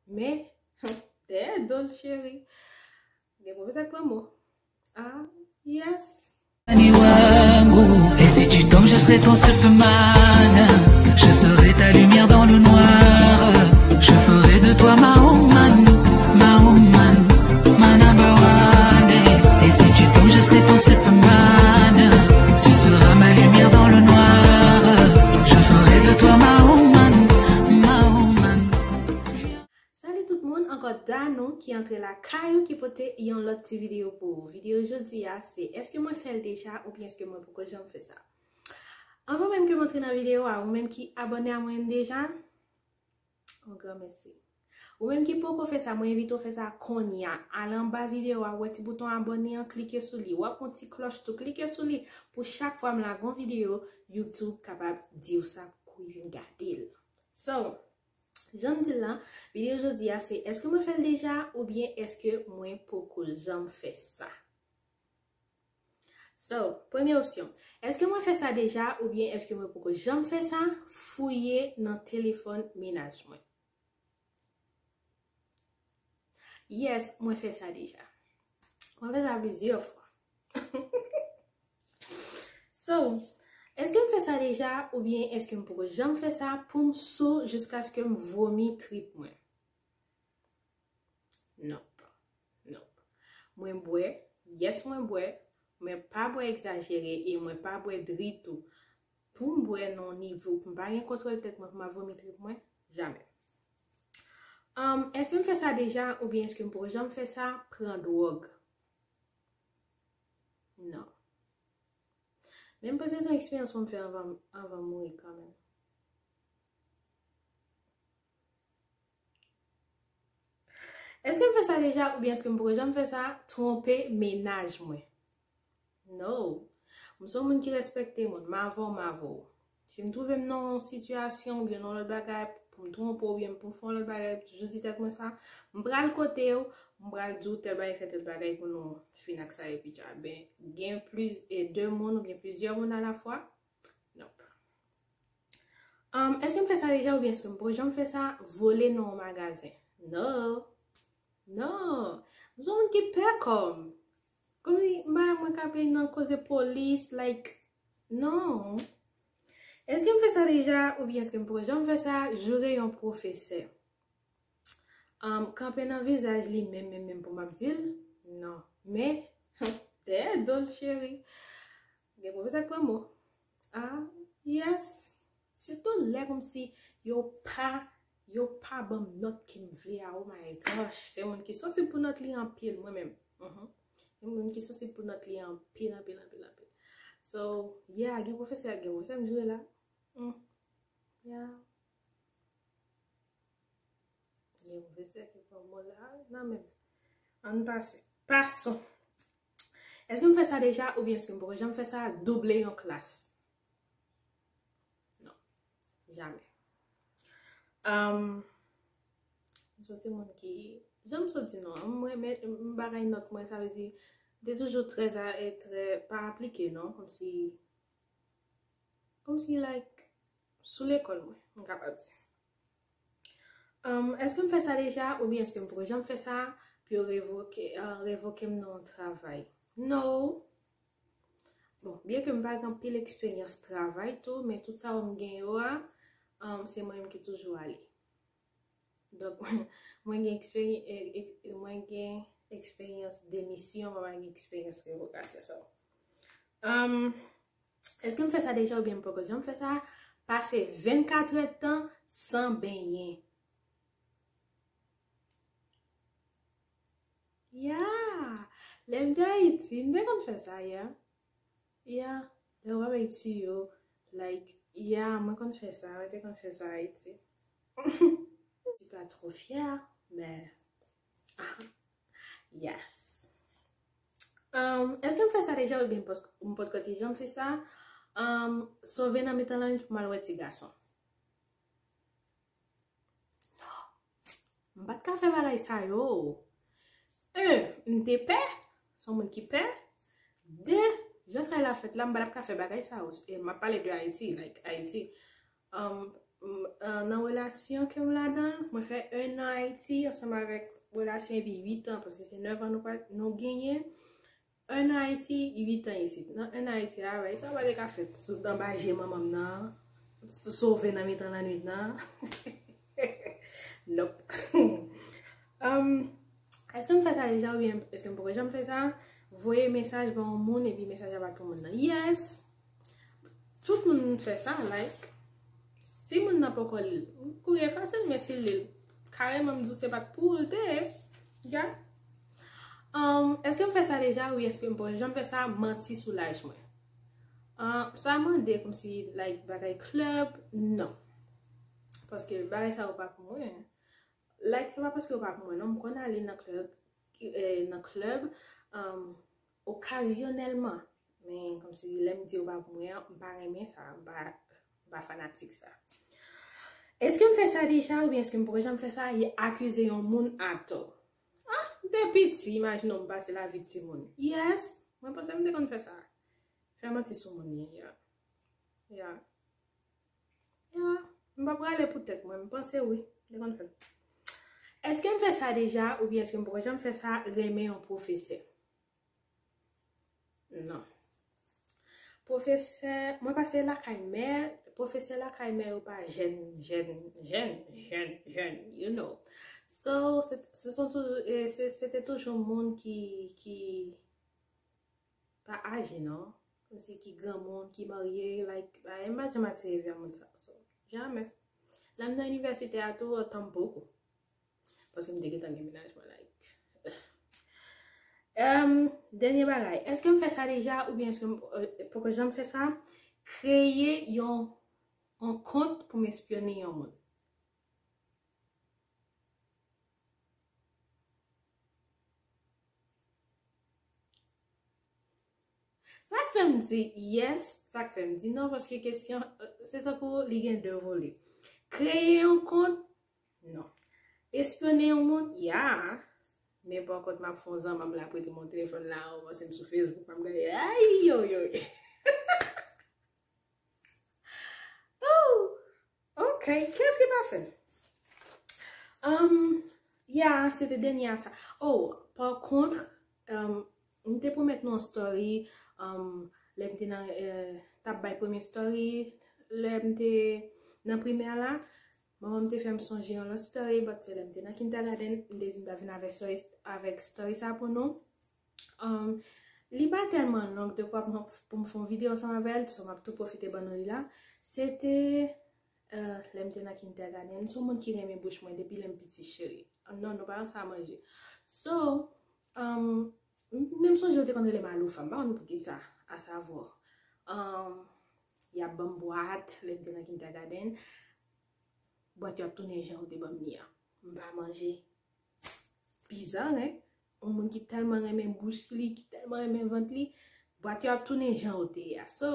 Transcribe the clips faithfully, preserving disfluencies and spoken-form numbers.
Men, dèyè do l, cheri, gen pwofesè k pran mo. Ah, yes. Et si tu tombes, je serai ton Superman. Je serai ta lumière dans le noir. Je ferai de toi ma woman, ma woman, ma number one. Et si tu tombes, je serai ton Superman. Tu seras ma lumière dans le noir. Je ferai de toi ma woman, ma woman. Salut tout moun, ankò Danou ki antre lakay ou ki pote yon lòt ti videyo pou ou. Videyo jodi a se èske mwen fè l deja oubyen èske mwen poko janm fè sa? Anvan menm ke m antre nan videyo a, ou menm ki abòne a mwen menm deja, yon gran mèsi. Ou menm ki poko fè sa, mwen envite w fè sa kounye a. Al anba videyo a, ou wè ti bouton abòne an, klike sou li. W ap wè yon ti klòch tou, klike sou li pou chak fwa m lage yon videyo, YouTube kapab di w sa pou w vin gade l. So, jan m di l lan, videyo jodi a se èske mwen fè l deja oubyen èske mwen poko janm fè sa? So, premye opsyon, èske mwen fè sa deja oubyen èske mwen poko janm fè sa? Fouye nan telefòn mennaj mwen. Yes, mwen fè sa deja. Mwen fè sa plizyè fwa. So, èske m fè sa deja oubyen èske m poko janm fè sa pou m sou jiskaske m vomi trip mwen? Nonp. Nonp. Mwen bwè, yes mwen bwè, mwen pa bwè egzajere e mwen pa bwè dri tou. Pou m bwè nan yon nivo pou m pa gen kontwòl tèt mwen, pou m ap vomi trip mwen, jamè. Um, èske m fè sa deja oubyen èske m poko janm fè sa? Pran dwòg. Non. Men m panse se yon eksperyans pou m fè anvan, anvan m mouri kanmenm. Èske m fè sa deja oubyen èske m poko janm fè sa? Twonpe mennaj mwen. No. M se yon moun ki respekte moun. M avè w, m avè w. Si m twouve m nan yon sitiyasyon oubyen nan yon lòt bagay, pou m twonpe w oubyen pou m fè yon lòt bagay, m toujou di tèt mwen sa, m pral kote w, m pral di w tèl bagay, fè tèl bagay pou nou fin ak sa epi dja. Ben, gen plis e de moun oubyen plizyè moun alafwa? Nonp. Um, èske m fè sa deja oubyen èske m poko janm fè sa? Vole nan yon magazen. No. Non. M se yon moun ki pè kò m. Kòm si m pa renmen mwen ka peye nan koze polis, like, non. Èske m fè sa deja oubyen èske m poko janm fè sa? Joure yon pwofesè. Um, kanpe nan vizaj li menm, menm, menm pou m ap di l? Non. Men, dèyè do l, cheri. Gen pwofesè k pran mo. Ah, yes. Sitou lè kòmsi yo pa, yo pa ban m nòt ke m vle a, oh my gosh. Se moun ki sansib pou nòt li anpil, mwen menm. Mhm. Se moun ki sansib pou nòt li anpil, anpil, anpil, anpil. So, yeah, gen pwofesè, gen pwofesè m jwe la. Mm. Yeah. Gen pwofesè ki pran mo la nan men m. Ann pase. Passons. Èske m fè sa deja oubyen èske m poko janm fè sa? Double yon klas. Non. Jamè. Um, m se yon timoun ki, jan m sot di non, mwen, men, m bagay nòt mwen, sa vle di, m te toujou trè, trè pa aplike, non, kòmsi, kòmsi, like, sou lekòl mwen, m kapab di. Um, èske m fè sa deja oubyen èske m poko janm fè sa pou yo revoke, uh, revoke m nan yon travay? No. Bon, byen ke m pa gen anpil eksperyans travay tou, men tout sa yo m gen yo a, um, se mwen menm ki toujou ale. Donk, mwen gen ekspery-, e, e, mwen gen eksperyans demisyon, mwen pa gen eksperyans revokasyon. So, um, èske m fè sa deja oubyen m poko janm fè sa? Pase vennkat èdtan san benyen. Ya! Lè m te Ayiti, m te konn fè sa, ya. Ya, lè w ap bay tiyo, like, ya, mwen konn fè sa, mwen te konn fè sa Ayiti. Je suis pas trop fière, mais, ah, yes. Um, èske m fè sa deja oubyen m pòs-, m potko te janm fè sa? Um, sove nan mitan lannwit pou m al wè ti gason. Non. M pa t ka fè bagay sa yo. Un, m te pè. Se yon moun ki pè. De, jan kay la fèt la, m pa t ap ka fè bagay sa yo. E m ap pale de Ayiti, like, Ayiti. Um, M, euh, nan relasyon ke m ladan, mwen fè un an Ayiti ansanm avèk relasyon epi uit an, paske se nèf an nou, pral- nou genyen. Un an Ayiti, uit an isit. Nan un an Ayiti la, wè, sa pa te ka fèt sou anba je manman m nan, sove nan mitan lannwit nan. Nope. Um, èske m fè sa deja oubyen èske m poko janm fè sa? Voye mesaj ba yon moun epi mesaj la pa t pou moun nan. Yes! Tout moun fè sa, like, si moun nan poko li l, kouri efase l, men si l li l, kareman m di w se pa t pou ou l te ye. Yeah. Um, èske m fè sa deja? Wi, èske m poko janm fè sa? Manti sou laj mwen. Uh, sa mande kòmsi, like, bagay club? Non. Paske bagay sa yo pa pou mwen. Like, se pa paske yo pa pou mwen, non. M konn ale nan club, eh, nan club, um, okazyonèlman. Men, kòmsi lè m di yo pa pou mwen an, m pa renmen sa, m pa, m pa fanatik sa. Èske m fè sa deja oubyen èske m poko janm fè sa? E akize yon moun atò. Ah, m te piti, imajine w m pase lavi timoun. Yes, mwen panse m te konn fè sa. Fè manti sou moun, yeah. Yeah. Yeah. M pa prale pou tèt mwen, m panse wi. M te konn fè l. Èske m fè sa deja oubyen èske m poko janm fè sa, renmen yon pwofesè? Non. Pwofesè, mwen pase lakay mè, pwofesè lakay mè yo pa jèn, jèn, jèn, jèn, jèn, jèn, you know. So, se, se son toujou, eh, se, se te toujou moun ki, ki pa aje, non. Kòmsi ki granmoun, ki marye, like, eh, m pa janm atire vè moun sa. So, jamè. Lè m nan inivèsite a tou, tanpoko. Paske m te gentan gen mennaj mwen, like. Em, dènye bagay, èske m fè sa deja oubyen èske m eh, poko janm fè sa? Kreye yon, yon kont pou m espyone yon moun. Sa k fè m di yes, sa k fè m di non, paske kesyon, eh, se tankou li gen de vole. Kreye yon kont, non. Espyone yon moun, ya. Men pa kont, m ap fè yon zanmanm la prete m yon telefòn la, ou panse m sou Facebook, m ap gade, ay, yo, yo. Oh! Ok, kiyès ki pa fè l? Um, ya, se te dènye a sa. Oh, pa kont, um, m te pwomèt nou yon story, um, lè m te nan, eh, t ap bay premye story, lè m te nan primè la, manman m te fè m sonje yon lòt story, but se lè m te nan kindergarten, m te di m t ap vin avèk story, avèk story sa pou nou. Um, li pa tèlman long, de kwa pou m fè yon videyo ansanm avè l, so m ap tou pwofite ban nou li la. Se te, eh, lè m te nan kindergarten, m se yon moun ki renmen bouch mwen depi lè m piti, cheri. Non, nou pa nan sa manje. So, um, m, menm sonje yo te konn rele m Aloufa, m pa konn poukisa, asavwa. Um, y ap ban m bwat, lè m te nan kindergarten, bwat yo ap tounen jan yo te ban m li an. M pa manje. Bizar, hein? Yon moun ki tèlman renmen bouch li, ki tèlman renmen vant li, bwat yo ap tounen jan yo te ye a. So,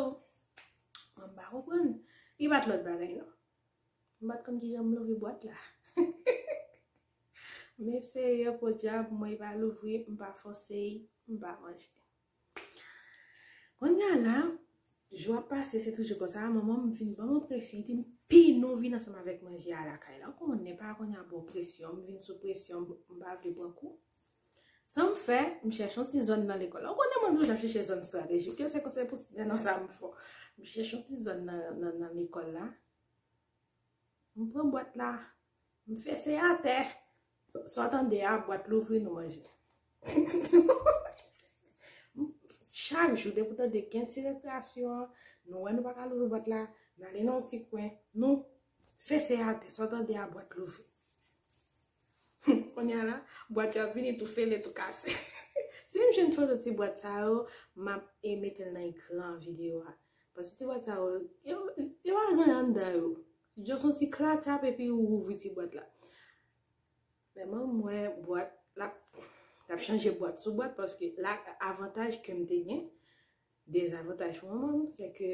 mwen m pa konprann. Li pa t lòt bagay, non. M pa t konn kijan m louvri bwat la. M eseye, podyab, mwen pa louvri, m pa fòse, m pa manje. Kounye a la, jou ap pase, se toujou konsa, manman m vin ban m presyon, li di m, "Pi nou vin ansanm avèk manje a lakay la." Ou konnen, pa kounye a ba w presyon, m vin sou presyon, m pa vle pran kou. Sa m fè, m chèche yon ti zòn nan lekòl la. Ou konnen mwen toujou ap chèche zòn estratejik, yo se konsèy pou ti nèg nan sa m fè. M chèche yon ti zòn nan, nan, nan lekòl la. M pran bwat la, m fese atè. Sa w tande a, bwat louvri, nou manje. Chak jou, depi w tande gen ti rekreyasyon an, nou wè nou pa ka louvri bwat la, n ale nan yon ti kwen, nou fese atè. Sa w tande a, bwat louvri. Kounye a la, bwat yo ap vini tou fele, tou kase. Si m jwenn foto ti bwat sa yo, m ap, e, mete l nan ekran videyo a. Paske ti bwat sa yo, yo, yo pa gen anndan yo. Just yon ti klatap epi ou ouvri ti bwat la. Men mwen, m wè bwat la, l ap chanje bwat sou bwat paske la, avantaj ke m te gen, dezavantaj pou manman m, se ke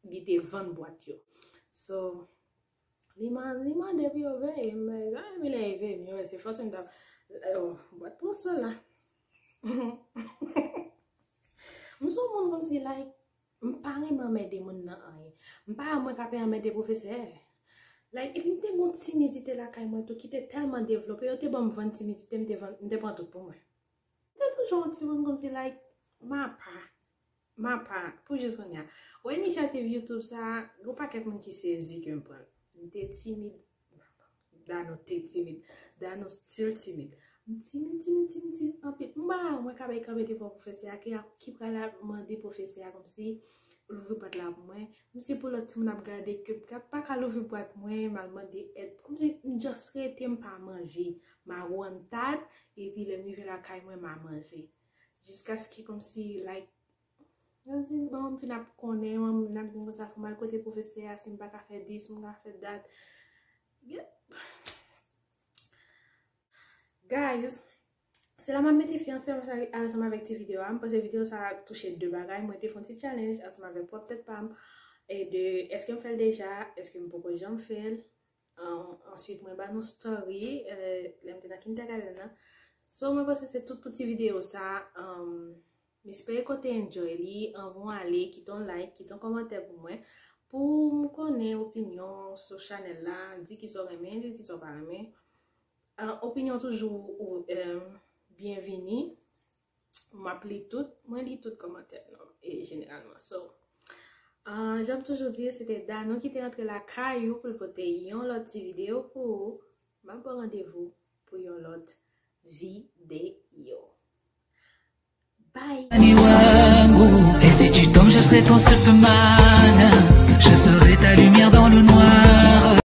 li te vann bwat yo. So, li man-, li mande pou yo veye m, men, ah, epi lè yo veye m, yo wè se fòse m t ap, oh, bwat pran sòl la. M se yon moun kòmsi, like, m pa renmen anmède moun nan anyen. M pa wè mwen k ap anmède pwofesè. Like, epi m te gen yon timidite lakay mwen tou ki te tèlman devlope, yo te ban m vann timidite, m te, vann, m te pran tout pou mwen. M te toujou yon timoun kòmsi, like, m apa, m apa, pou jis kounye a. Wè inisyativ YouTube sa, gen yon pakèt moun ki sezi ke m pran l. M te timid, Dano te timid, Dano still timid. M timid, timid, timid, timid, anpil. M pa wè mwen ka bay kanpe devan pwofesè a, ki, ki pral ap mande pwofesè a kòmsi louvri pòt la pou mwen. M se pou lòt timoun ap gade ke m ka, pa ka louvri pòt mwen, m al mande èd. Kòmsi m just rete, m pa manje. M a wantad, epi lè m rive lakay mwen, m a manje. Jiskaske kòmsi, like, yo di, bon, m fin ap konnen, m, n ap di m konsa, fò m al kote pwofesè a, si m pa ka fè this, m ka fè that. Yeah. Guys, se la m ap mete fen ansanm, ansanm avèk ti videyo a. M panse videyo sa a touche de bagay. Mwen te fè yon ti challenge ansanm avèk pwòp tèt pa m. E de, èske m fè l deja? Èske m poko janm fè l? An, answit, mwen ba nou story, eh, lè m te nan kindergarten nan. So, mwen panse se tout pou ti videyo sa a. Um, m espere ke w te enjoy li. Anvan w ale, kite yon like, kite yon kòmantè pou mwen. Pou m konnen opinyon w sou chanèl la, di kisa w renmen, di kisa w pa renmen. Ah, opinyon toujou ou, em, byenvini. M ap li tout, mwen li tout kòmantè nou, e jeneralman. So, ah, jan m toujou di, se te Dano ki te rantre lakay ou pou l pote yon lòt ti videyo pou ou. M ap ba w randevou pou yon lòt videyo. Bye! Annie Wangou. Et si tu tombes, je serai ton seul pema.